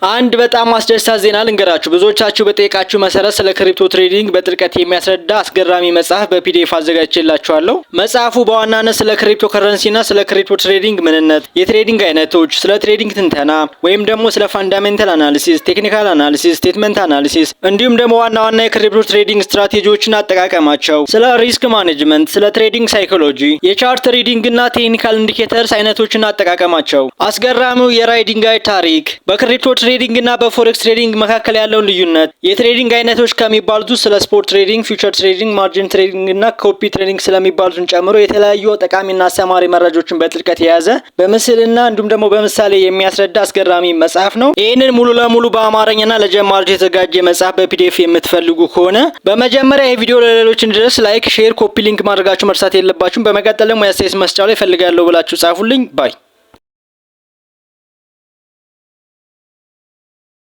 አንድ በጣም አስደሳች ዜና ልንገራችሁ። ብዙዎቻችሁ በጠየቃችሁ መሰረት ስለ crypto trading በጥልቀት የሚያስረዳ አስገራሚ መጽሐፍ በ PDF አዘጋጅቼላችኋለሁ። መጽሐፉ በዋናነት ስለ ክሪፕቶ ከረንሲና ስለ crypto trading ምንነት፣ የ trading አይነቶች፣ ስለ trading ትንተና ወይም ደግሞ ስለ fundamental analysis፣ technical analysis፣ statement analysis እንዲሁም ደግሞ ዋና ዋና የ crypto trading ስትራቴጂዎችና አጠቃቀማቸው፣ ስለ risk management፣ ስለ trading psychology፣ የ chart reading እና technical indicators አይነቶችና አጠቃቀማቸው፣ አስገራሚው የ riding guide ታሪክ፣ በ crypto trading እና በ forex trading መካከል ያለውን ልዩነት፣ የ trading አይነቶች ከሚባሉት ውስጥ ስለ spot trading፣ future trading፣ margin trading እና copy trading ስለሚባሉትን ጨምሮ የተለያዩ ጠቃሚና አስተማሪ መረጃዎችን በጥልቀት የያዘ፣ በምስልና እንዲሁም ደግሞ በምሳሌ የሚያስረዳ አስገራሚ መጽሐፍ ነው። ይህንን ሙሉ ለሙሉ በአማርኛና ለጀማሪዎች የተዘጋጀ መጽሐፍ በ PDF የምትፈልጉ ከሆነ በመጀመሪያ ይህ ቪዲዮ ለሌሎች እንዲደርስ like፣ share፣ copy link ማድረጋችሁ መርሳት የለባችሁም። በመቀጠል ደግሞ የአስተያየት መስጫው ላይ እፈልጋለሁ ብላችሁ ጻፉልኝ። Bye.